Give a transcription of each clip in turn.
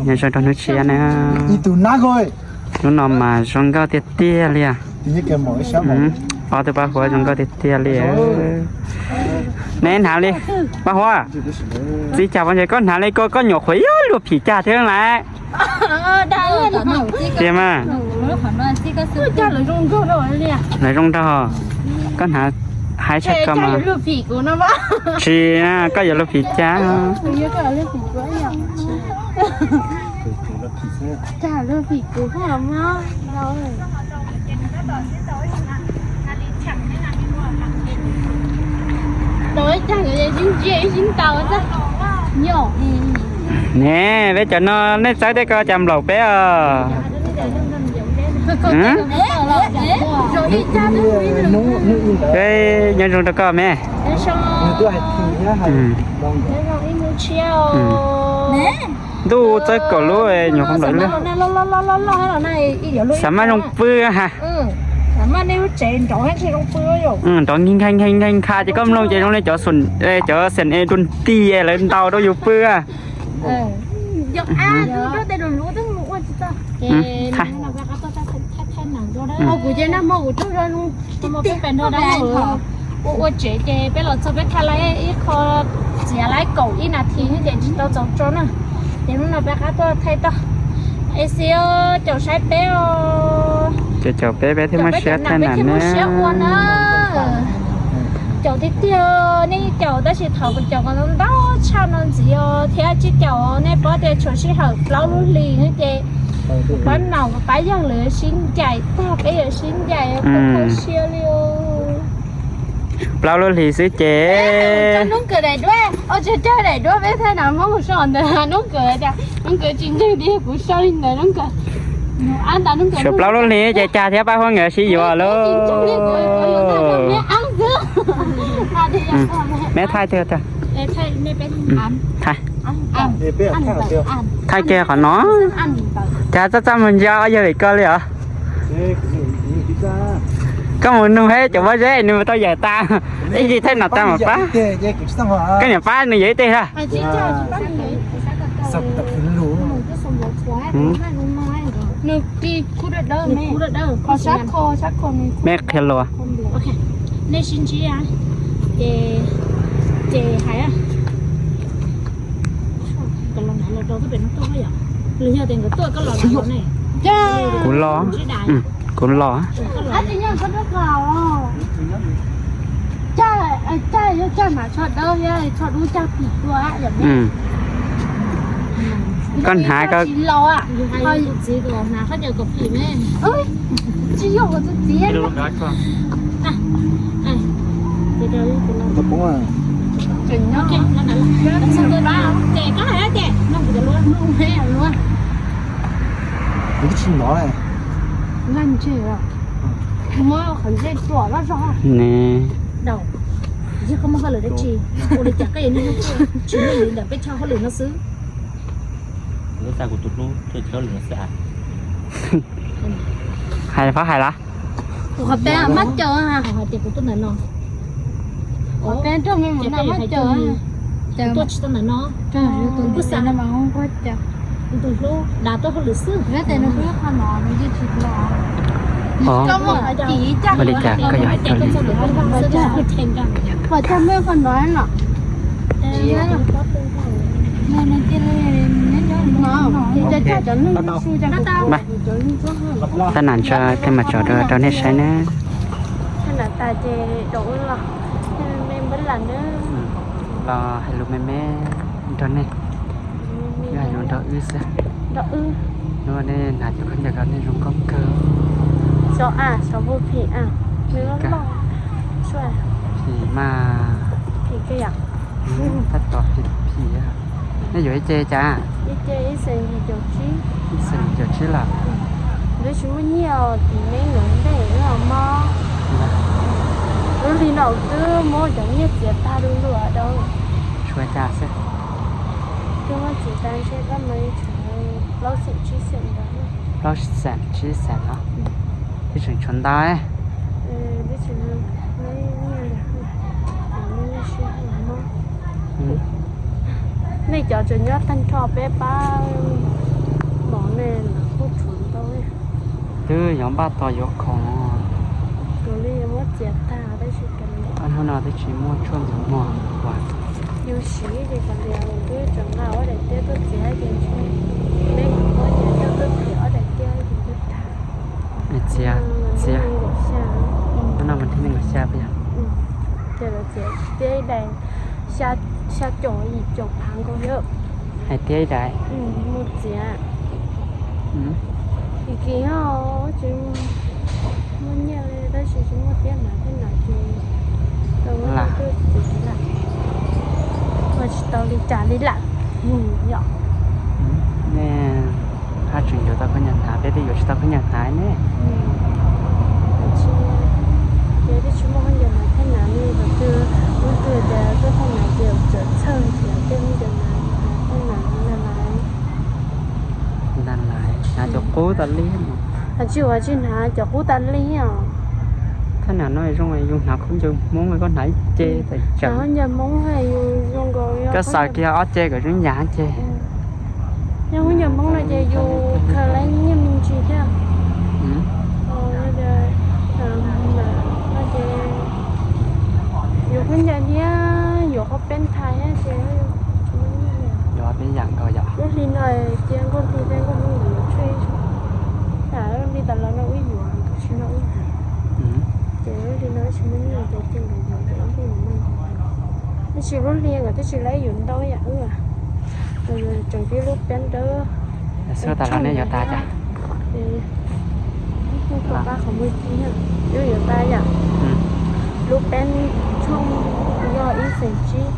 Nyob zoo rau hnub tshiab na. Hnub no mas zoo nkauj tiag tiag li os. Ob tug pab huab zoo nkauj tiag tiag li. Neb hnav li, pab huab, txiv cag pov ntses koj hnav li ko koj nyuam qhuav yuav luag phim cag thiab lawm. Tiag mas. Lawv zoo nraug, koj hnav haib tshaj ko mas. Tsis, koj yuav luag phim cag. Ne, peb cov no nej txawb tej ko cas nplaum peb os. Nyob zoo rau koj me. Ntuj txawb kaum lub nyuam qhuav nplaum ib lub. Xav maj zoo pw ha. Nrov nkha nkha nkha ces koj mloog ces zoo li cov, cov xeem e dua nti lawv ntaus rau yus pw. Ua tsev ces peb los txog peb thaij laib ib qho txiav laib kaum ib nas this ces tsis tau txaus tso na. Ces hnub no peb qab tuaj thaij toj. Es xis caum saib peb os. Ces caum peb peb thiaj muaj siab thaij na. Caum tiag tiag, nej caum tab sis thaum kuv caum ko ntau tshaj no ntxiv os thiab tsis caum nej paub tias tshuav sij hawm plaub lub hlis ces kuv pab nom kuv pab yawg lawv sib ncaim tag peb yuav sib ncaim kho siab li. Plaub lub hlis xwb ces. Noob Kawm daim duab, ua tsis cag daim duab peb thaij na, muab mus so ntawd Noob Kawm tias Noob Kawm tsis ntseeg tias kuv so li ntawd Noob Kawm. Tshuav plaub lub hlis ces Cag thiab Paj Huab nkawd sib yuav lauj. Me thaij tiag tiag. Thaij kiag qhov no. Cas txaj txaj muag ntsia ob yawg li ko li os. Koj mus nug hab cov pob zeb nws mus tau yawm tas. Ib ntsis thaij no tas mam pab. Koj niam pab nws yawm ib teg a. Me qhia lus. Nej sib ntsib, ces, ces hais, kuv los. Kuv los. Koj hnav ko. Kuv twb tsis hnov. Ne. Yog koj muaj hauj lwm dab tsi, ua li cas koj yuav niaj hnub tuaj tsis meej li ntawm peb cov hauj lwm no xwb? Lub tas kuv tus hlub tuaj cov hauj lwm no xwb. Hais pab hais las. Qhov peb mab caum, hais tias kuv tuaj ntawm no. Qhov peb nrog me mus no mab caum. Tuaj tsis tau ntawm no. Kuv tus hlub dav tuaj hauj lwm xwb. Ua li cas koj yuav hais cov li? Pom cag me qhov no los. Tab nas ntsa thiaj mam tso rau nej saib na. Los hais lus me me nrog nej, hais lus nrog wb xwb. Hnub nej hnav cov khaub ncaws ko nej zoo nkauj kawg. Phim mas, phim mas, tab tom phim phim. Nej yuav ib ce cas? Ib xees yim caum tsib lawm. Lub sij muaj nyiaj tim neeb nuv ntej os mog. Lub hli no twb muab cov nyiaj txiav tag du lug rau. Tshuav cas xwb? Twb muab txiav tas ntshe koj mas tshuav plaub xees tsib xees ntawd. Plaub xees tsib xees no. Twb tseem tshuav ntau. Nej cov tseem nyob tag nrho peb pab. Twb yog npaj tos yuav khoom. Tus li yuav muab txiav tag tab sis hnub no twb tsis muaj tshuaj ntxuav muag ua. Yus siv ces kav liam, twb tseem nqa ob daim tiab tuaj txiav ces ntshe peb muab ces tuaj tuaj txiav ob daim tiab ces twb tag. Txiav, txiav. Hnub no mas thib nees nkaum xya puas yog? Ces lawv txiav tiab ib daim xya caum yim caum phav nkaus yom. Hais tiab ib daim. Mus txiav. Kim kim os, tsis muaj nyiaj li tab sis tsis muaj tiab hnav thiab na ces tau muab tuaj txiav lawm. Ua tsis tau li cas li lawm yom. Nej haj tseem yuav tau khaub ncaws hnav, peb twb yuav tsis tau khaub ncaws hnav ne. Ces twb tsis muaj khaub ncaws hnav thiab na, lub twg, lub twg tias tuaj thaj na ces txawm txhawj tias tej khaub ncaws hnav thiab na, ntag lawm. Ntag lawm, hnav cov qub tas li. Hais tsis ua tsis hnav cov qub tas li os. Thaj na no zoo yus hnav khaub ncaws Hmoob, koj hnav ib ce tas tseem. Khaub ncaws Hmoob yus zoo nkaus koj xaws kiag ob ce kom zoo yam ce. Yog khaub ncaws Hmoob no ces yus khaws lawv nyiaj me ntsis thiab. Yus khaub ncaws thiab yuav qhov peb nthav thiab ces. Yog peb yam nkaus yom. Lub hli no cia nkauj hli thiab nkauj hli yuav tshuaj ib, lub hli tas los no wb yuav, tam sim no wb yuav. Ces lub hli no tsis muaj nyiaj ces cia nkawd yuav ces wb thiaj yuav. Tab sis lub hli nkawd twb tsis laib yuav ntau yam wb. Tseem tib lub peb dawb. Xub tas los nej yuav tas cas? Ib tug rau qab qhov muag ci, wb yuav tas yam. Lub peb tshooj yog ib xees tsib,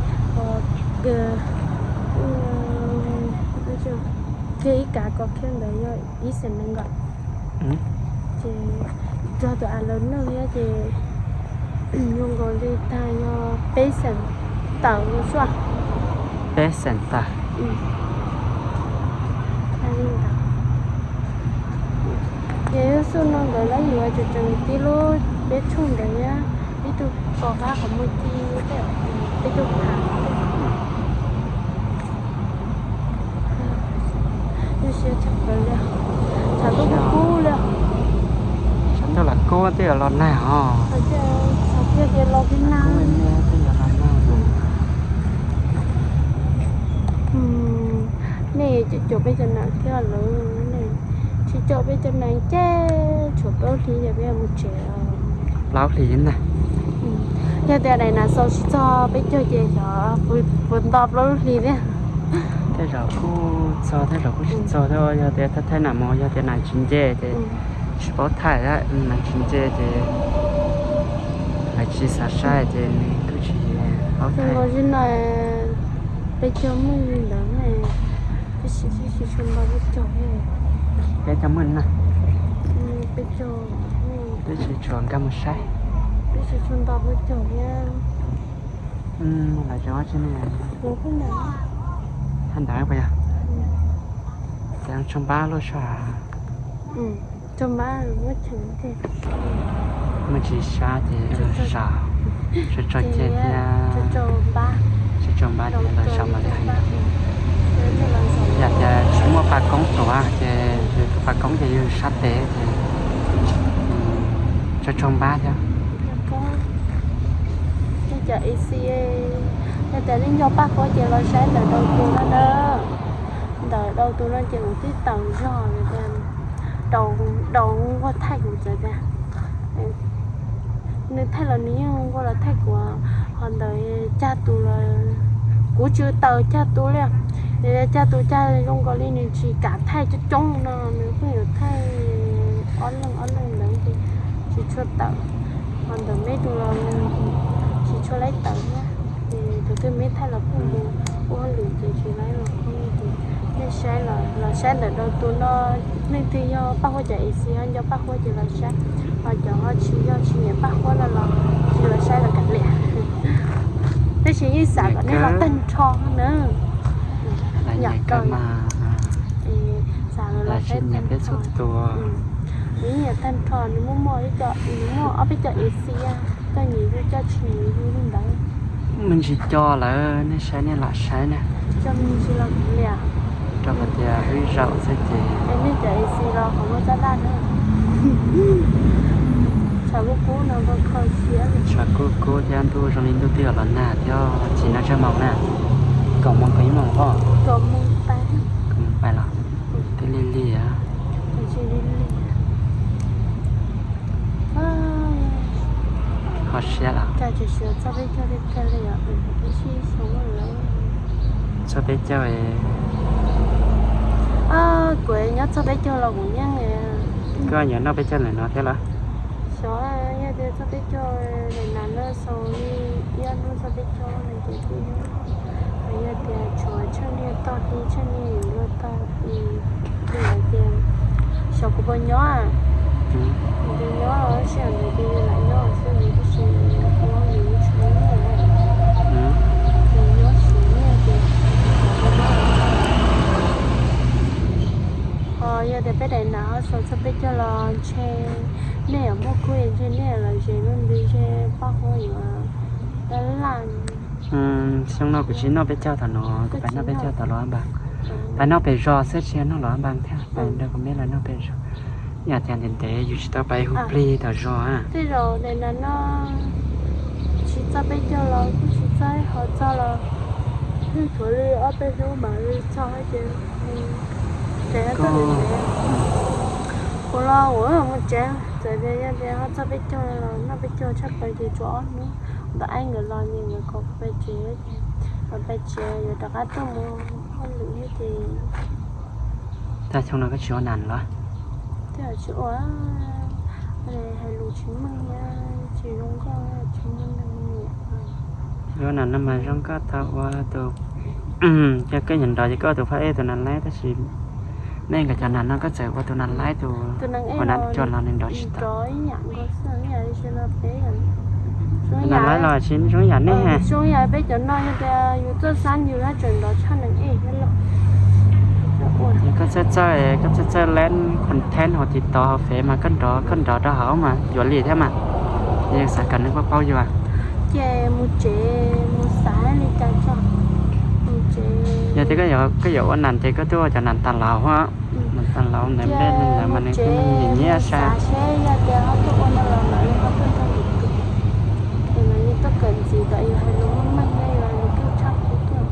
kiag ib kav kos khiab ntawd yog ib xees nees nkaum. Ces txog tus a lawv noj thiab ces zoo nkaus li tag yog peb xees tawm xwb. Peb xees tawm. Ces lub xub no nkawd lawv yuav tseem tseem tib lub peb tshooj ntawd thiab, ib tug rau qab qhov muag ci, peb tug phav. Lub siab tshaj plaws li, tshav ntuj kub kub li. Tshav ntuj los kub twb yuav los nag os. Tiag tiag los kub nag. Nej cov, cov peb cov nam thiab lawm, nej tsis coj peb cov nam ces tshuav plaub hlis ces peb yuav mus tsev. Plaub hlis na. Yog tias daim nam xaus tsis txog peb caug ces xyov puas nto plaub lub hlis thiab. Tej zaum kuj txog, tej zaum kuj tsis txog thiab, yog tias thaij thaij nam mus, yog tias nam tsis nce ces tsis paub thaij, nam tsis nce ces lawv tsis xav saib ces nws kuj tsis paub thaij. Peb caug muaj li ntawd, peb tsis tshua nto peb caug. Peb caug muaj na. Peb caug, twb tsis tshua nkag mus saib. Peb tsis tshua nto peb caug thiab. Lawv tseem ua tsi ne? Thaj ntawd puas yog? Ces tsoo npab luaj soj. Muaj tsis sab ces sab, tsoo tsoo ceg thiab. Tsoo npab ces los sab mas li heev. Yog tias tsis muaj pas koob tuav ces yus tus pas koob ces yus sab tes ces tsoo tsoo npab thiab. Cov isi, yog tias nej nco Paj Huab ces los saib ntawm rau tus no na. Ntawm rau tus no ces kuv twb tawm zog tias rau, rau nquag thaij kuv txawm tias nws thaij los nws yeej nquag los thaij kuv, ho ntawd cag tus los kuv tsis tawm cag tus li. Yog cag tus cag zoo nkaus li nws tsis kam thaij coob coob no nws pheej yuav thaij ob leeg ob leeg ntawd ces tsis tshua tawm. Ho ntawm me tus los tsis tshua laib tawm thiab. Ces tus twg me thaij los pheej mus ua hauj lwm ces tsis laib los pheej ces nej saib los saib ntawm rau tus no, leej twg yog Paj Huab cov isi ho nco Paj Huab ces los saib, ho cov ho tsis yog tsis nyiam Paj Huab no los tsis los saib los kav liam. Tab sis yeej xav kom nej los tag nrho na. Yam kawg mas xav los saib tag nrho. Nws yeej yog tag nrho, nws muaj muaj ib co, nws muaj ob peb co isi, coj nyiam yus coj tsis nyiam yus li ntawd. Me ntsis co lawm nej saib nej lam saib na. Coj me ntsis los kav liam. Rau qhov tias wb zaum xwb ces. Es nej cov A C los qhov muaj txoj daj na. Tshav kub kub no kho kho siab. Tshav kub kub thiab ntuj zoo li ntuj twb yuav los nag thiab. Chim no tsawg moos na? Kaum moos kaum ib moos os. Kaum moos pais los twb lig lig. Kho siab los. Txog peb caug. Kuv nyob txog peb caug los kuv yeej. Koj yuav noj peb caug ntawm no thiab los? Xyov, yog tias txog peb caug ntawm no xaus li ib ob hnub txog peb caug no ces kuj nyob. Yog tias tshuav tsheej niaj tog ti tsheej niaj luag tog ti, kuv hais tias xyov kuv puas nyob. Kuv nyob los sij hawm ntawd ces lam nyob xwb, tab sis kuv tsis nyob, ces nyob siv nyiaj ces. Ho yog tias peb daim nav ho xaus txog peb caug los ntshe nej yuav muaj khub, ntshe nej los ze lub nti ntshe paj huab yuav dab laj. Xyoo no kuv tsis noj peb caug tom no, kuv pais noj peb caug tom Luas Npas. Pais noj pem zos xwb, tsis noj Luas Npas thiab, pais nrog kuv me los noj pem zos. Yam tias ntev ntev yus tsis tau pais hu plig tom zos. Tej zaum daim nav no tsis txog peb caug los kuj tsis txog, ho txog los twb tshuav li ob peb hnub mam li txog ces. Kuv los kuv mus tsev, txawm tias yog tias ho txog peb caug los noj peb caug tshaj plaws ces tshuav ob hnub. Ntawm Aib nkawd los ces nkawd kom kuv pais tsev, kuv pais tsev yuav rov qab tuaj mus hauj lwm thiab ces. Tag xyoo no koj tsis ua nas los? Tsis ua, hais lus tsis meej, tsis zoo nkauj, tsis muaj neeg nyiam. Ua nas no mas zoo nkauj tau ua tus, yog koj nyiam nrov ces koj ua tus phab ej tus nas laib, tab sis nej nkawd cov nas no koj txawm ua tus nas laib tus, ua nas cua los nws nrov tsis tau. Nas laib los tsis zoo yam nej. Zoo yam peb cov no yog tias yus txawj xab yus haj tseem nrov tshaj neeg ej thiab los. Koj txawj txawj, koj txawj txawj leb content hauv TikTok hauv Fev mas koj nrov, koj nrov rau hauv mas yuav li thiab mas. Yus xav kom neeg paub paub yus. Ces mus tsev mus xav li cas tso. Mus tsev. Yog tias koj yuav ua nas ces koj twb ua cov nas tas laus, nas tas laus ntawd npe ntawd mas nws kuj nyiam nyiam sab. Xav seb yog tias ho tuaj ua no los lawv ho tuaj nrog yus tus, es mas yus tuaj kawm ntxiv kom yus hais lus meej meej thiab yus hais lus kheej tshaj kuv tuaj.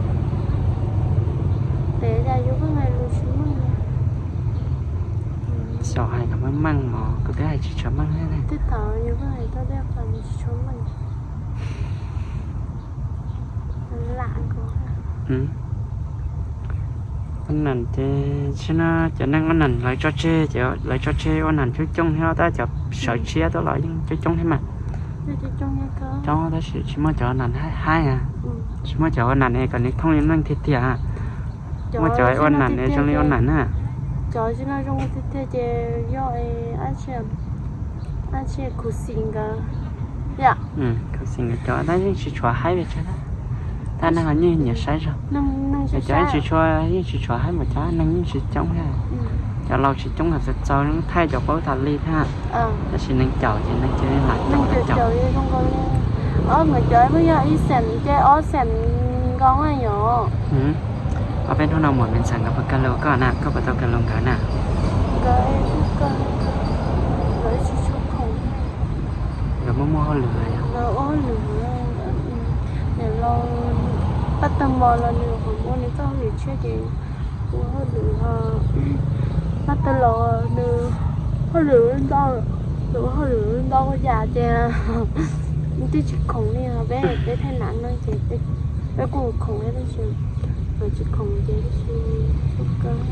Tes cas yus pheej hais lus tsis meej. Xyov hais kom meej meej mog, kuv twb hais tsis tshua meej thiab. Tej thaum yus pheej hais tau tej qhov tsis tshua meej. Lam kuv. Ua nas ces tsis no cov neeg ua nas lawv tso tseg, lawv tso tseg ua nas coob coob thiab, tab cov sawv tshiab tuaj los yeej coob coob thiab mas. Coob tab sis tsis muaj cov nas haib haib, tsis muaj cov ua nas kom nws thooj li neeg tiag tiag. Muaj cov ua nas zoo li ua nas na. Cov zoo tiag tiag ces yog ab tsi khuv xim nkawd, khuv xim nkawd cov tab yeej tsis tshuav haib pes tsawg, tab neeg yeej nyiam saib zog. Cov yeej tsis tshuav, yeej tsis tshuav haib mas cov neeg yeej tsis coob thiab. Cov laus tsis coob los txaus txaus thaij cov paub tas li thiab. Tab sis neeg caum ces neeg cia li lam caum. Nkawd cov muaj yog ib xeem ces ob xeem nkaus yom. Ob peb hnub no muam me ntxhais nkawd puas kawg lus koj na, koj puas tau kawg lus nkawd na? Nkawd muaj muaj hauj lwm yom. Paj tag mos los nws ho muaj nws txoj hauj lwm tshiab ces kuv hauj lwm ho, paj tag los nws hauj lwm ntau, nws hauj lwm ntau yam ces twb tsis khoom li os, peb peb thaij nam no ces peb kuj khoom thiab tab sis tsis khoom ces tsis tshua kawg.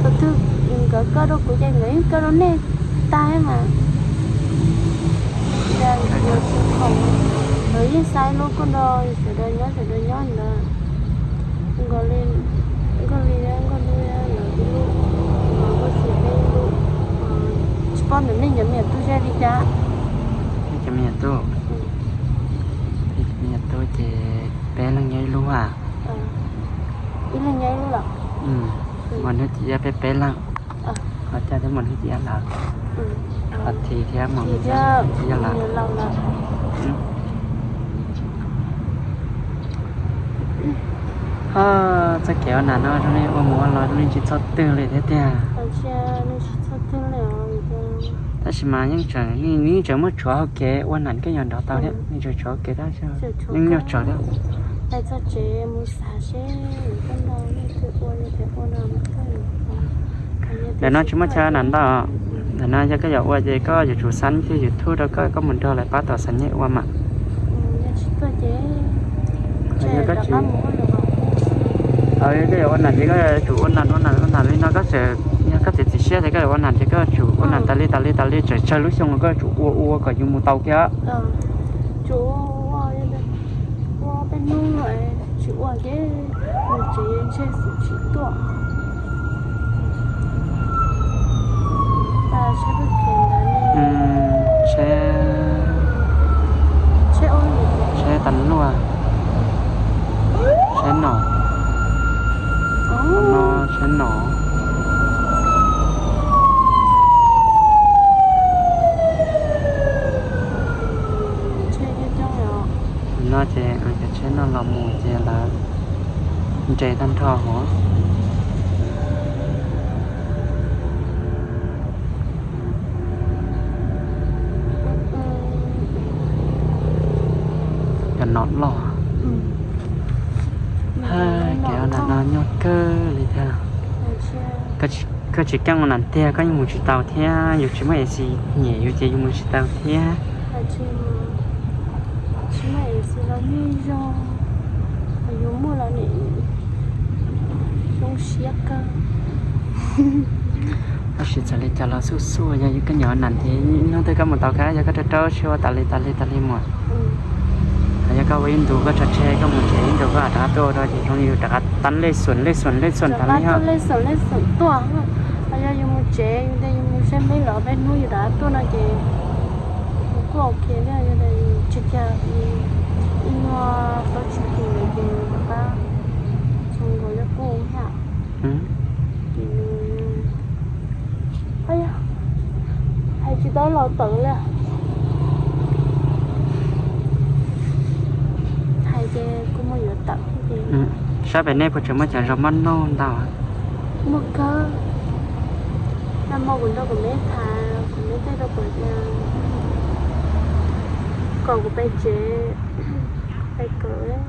Thaum twg nkawd kaw rau kuv ces nkawd yeej kaw rau nej tag mas. Nkawd tsis khoom, nkawd yeej xav lub koj nrog sawv daws nyob sawv daws nyob ntawd. Nkawd li, nkawd li, nkawd li lawv ib lub, nkawd xwm peb ib lub. Tsis paub ntawm nej cov me nyuam tub zej li cas. Nej cov me nyuam tub, nej cov me nyuam tub ces peb leeg nyob ib lub a? Ib leeg nyob ib lub los? Muaj hnub cim iab peb peb leeg, ho coj thiab muaj hnub cim iab lawm, ho Thi thiab muaj hnub cim iab lawm. Txoj kev ua nam no zoo li ua mus ua los zoo li tsis txhob twg li thiab tiag. Tab sis mas yeej tseem, yeej tseem muaj tshuav hauv kev ua nam koj yuav nrov tau thiab, yeej tseem tshuav hauv kev tab sis yeej nyuaj tsawv thiab. Ntawm no tsis muaj chaw nam ntau. Ntawm no yog koj yuav ua ces koj yuav tsum xav thiab YouTube rau koj, koj mus nrog lawv pab tom xav nyej ua mas. Koj yuav ua nam ces koj yuav tsum ua nam ua nam ua nam li no, koj tseem, yog koj txiav txim siab ces koj yuav ua nam ces koj yuav tsum ua nam tas li tas li tas li txawm tsawg lub xyoo los koj yuav tsum ua ua kom yus mus tau thiab. Ua peb hnub tsis ua ces mus tsev ntshe xwm tsis tuaj. Tsheb, tsheb tas luaj, tsheb nom, no tsheb nom. No ces cov tsheb no los mus ces lawv nres tag nrho hov. Cov nom loj. Kev ua nam no nyuaj kawg li thiab. Koj tsis keej ua nam tiag koj yeej mus tsis tau thiab, yus tsis muaj AC nyem yus ces yus mus tsis tau thiab. Tab sis txawm li cas los xub xub yog yus koj nyiam ua nam ces hnub twg koj mus tau kab yog koj rau rau siab ua tas li tas li tas li mus. Yog koj ua ib ntus koj tso tseg koj mus tsev ib ntus koj rov qab tuaj rau ces zoo li yus rov qab tab lej xum lej xum lej xum tas li. Lej xum lej xum tuaj. Yog yus mus tsev yus ntej yus mus seb me los peb hnub yus rov qab tuaj no ces kuj ok thiab, yog tsis cas ib nyuag tau tsis tus lawm ces rov qab txhua nkaus yog kuj ua yam. Hais tsis tau los tawm li. Hais ces kuv mus yuav tawm. Sab pem nej puas tseem muaj cov zos mab noj ntau? Muaj kawg. Nag hmo kuv nrog kuv me tham, kuv me tej rau kuv tias kom kuv pais tsev, pais kawm,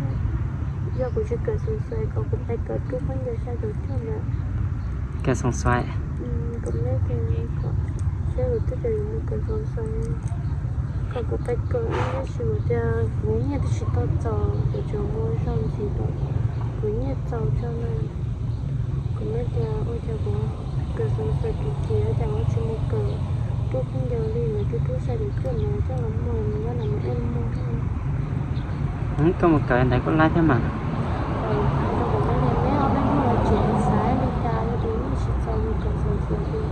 yog kuv tsis kawm xoom xuaim kom kuv pais kawm rub khaub ncaws sab tus cuaj na. Kawm xoom xuaim. Kuv me tias kom, seb kuv twb tias yuav mus kawm xoom xuaim, kom kuv pais kawm ib tab sis kuv tias kuv nyiaj twb tsis tau txaus, kuv tseem mus zog ntxiv rau, kuv nyiaj txaus tso na. Kuv me tias ua cas kuv kawm xoom xuaim kim kim cas kuv tsis mus kawm rub khaub ncaws li, rub rub sab tus cuaj na coj los muag nyob no mas ej muag. Koj mus kawm ntawd kuj laib thiab mas. Neb ob peb hnub no tseem xav li cas yog tias yeej tsis txaus mus kawm xoom xuaim ces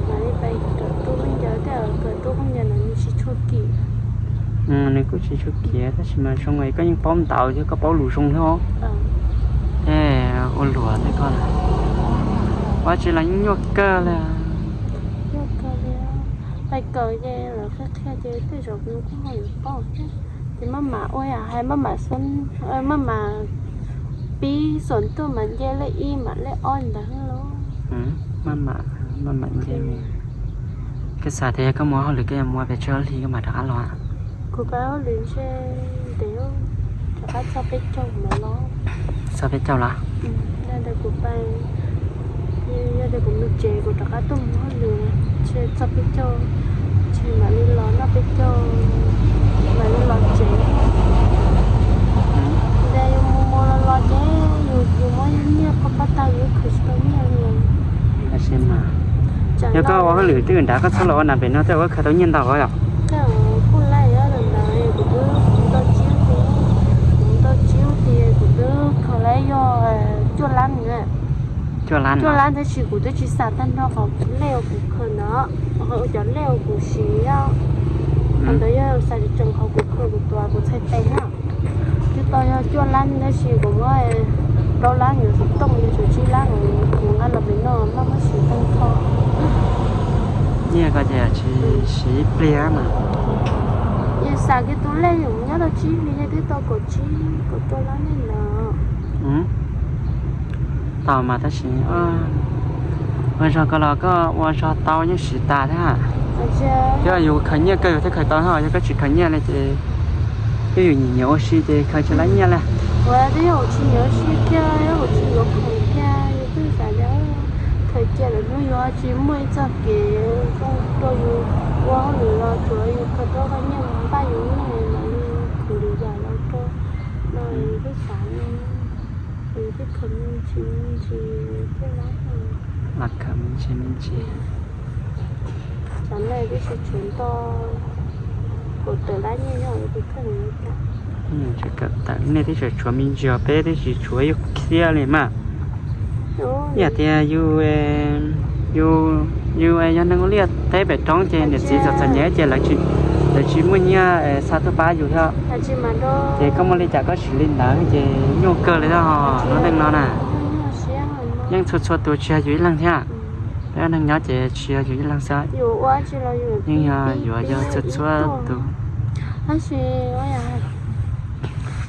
mam li pais kawm rub khaub ncaws, tej zaum kawm rub khaub ncaws no nws tsis tshua kim. Nws kuj tsis tshua kim tab sis mas zoo es koj yeej paub ntau thiab koj paub lus zoo thiab os. Tej ua luam tej ko, ua tsis los yeej nyuaj kawg li. Nyuaj kawg li. Pais kawm ces lawv qhia qhia ces tej zaum kuv kuj ho yuav paub thiab. Ces maj mam ua yam hais maj mam, maj mam pib xuam tuaj mam nce lej ib mam lej ob ntawd lauj. Maj mam, maj mam nce. Koj xav tias yog koj mus hauj lwm koj yuav mus pes tsawg hli koj mam rov qab los? Kuv pab hauj lwm ntshe ntev, rov qab txog peb caug mam los. Txog peb caug los? Yog tias kuv pab, yog tias kuv mus tsev kuv rov qab tuaj mus hauj lwm ntshe txog peb caug, ntshe mam li los noj peb caug, mam li los tsev. Ntawd yus mus mus los los ces yus, yus muab nyiaj qhov pab tag yus khaws tsis tau nyiaj li. Yog koj ua hauj lwm twj ywm nrad koj txhob los ua nam pem no tej zaum koj khaws tau nyiaj ntau os yom. Kuj laij ntawd, kuv twb mus tau tsib lub, kuv mus tau tsib lub ces kuv twb khaws laib yog cuaj lab. Cuaj lab tab sis kuv twb tsis xam tag nrho qhov lej uas kuv khaws ntawd, cov lej uas kuv siv. Qhov ntawd yog xav tseem qhov kuv khaws kuv tuav kuv txhais tes na. Twb tau yog cuaj lab tab sis kuv muab plaub lab yuav xov tooj, yuav tshuav tsib lab kuv nqa los pem no maj mam siv tag nrho. Nyiaj ko ces tsis siv ib pliag mas. Yus xav kiag tus lej yus nyob tau tsib hli twb tau kaum tsib kaum rau lab nej ntawd. Tau mas tab sis ua zog ko los koj ua zog tau yeej siv tas thiab. Thiab yus khaws nyiaj kawg yus thiaj khaws tau, yog koj tsis khaws nyiaj li ces twb yus nyiam nyiam ua si ces khaws tsis laib nyiaj li. Ua twb yog tsis nyiam ua si kiag, yog tsis yuav khaws kiag, yus twb xav tias khaws kiag lawm hnub yuav tsis muaj ib txoj kev zoo rau yus ua hauj lwm los tsuav yus khaws rau koj nyiaj mus npaj yus noj los yus khaws lwm yam los rau no yus twb xav no, yus twb khaws me ntsis me ntsis thiab. Los khaws me ntsis me ntsis. Cov nej twb tsis tshuav nto, kuv tawm lab nyiaj nyob tus kheej li cas. Tawm nej twb tsis tshuav me ntsis, peb twb tsis tshuav ib khiab li mas. Yog tias yus, yus yog neeg ua liaj teb pem roob ces niam txiv txom txom nyem ces lawv tsis muaj nyiaj xa tuaj pab yus thiab. Ces koj muaj li cas koj siv li ntawd ces nyuaj kawg li thiab os lub neej no na. Yeej txhua txhua tus tsis yog yus ib leeg thiab. Peb neeg nyob ces tsis yog yus ib leeg xwb, yeej yog yuav yog txhua txhua tus. Tab sis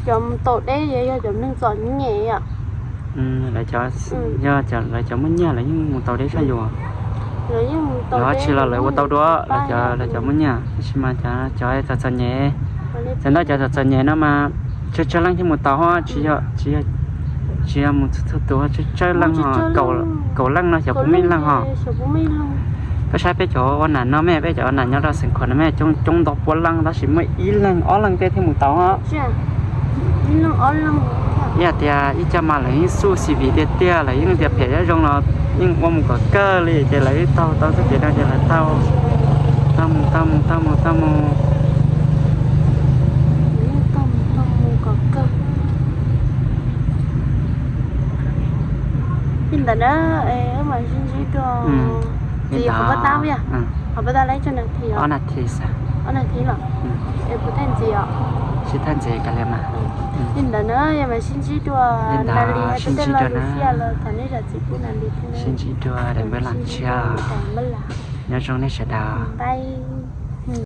cov mus tau deb yog cov neeg txom nyem. Lawv cov, yog lawv cov muaj nyiaj lawv yeej mus tau deb tshaj yus. Lawv tsis los lawv ua tau dua, lawv cov muaj nyiaj, tab sis mas cov txom txom nyem, txawm ntawm cov txom txom nyem no mas tsawg tsawg leej thiaj mus tau, tsis yog mus txhua txhua tus, tsawg tsawg leej, kaum leej no xyov puas muaj ib leeg ho. Koj saib peb cov ua nam no me, peb cov ua nam nyob rau xeev Khuam no me coob coob ntau pua leej tab sis muaj ib leeg ob leeg tej thiaj mus tau. Ib yam tias ib co mas lawv yeej xub C V tiag tiag, lawv yeej tias phem thiab zoo los yeej ua mus kom kawg li ces lawv yeej taug tau txoj kev no ces lawv taug, taug mus taug mus taug mus taug mus. Li ntawd na, wb mam sib ntsib dua. Txiv, qhov pab tab yog, qhov pab tab lawv tso nas this os. Ob nas this xwb. Ob nas this los? Es puas thaj ntxiv os? Tsis thaj ntxiv kav liam mas. Li ntawd na, yog mam sib ntsib dua. Li ntawd, sib ntsib dua na. Sib ntsib dua daim npawb las tshiab. Nyob zoo nej sawv daws.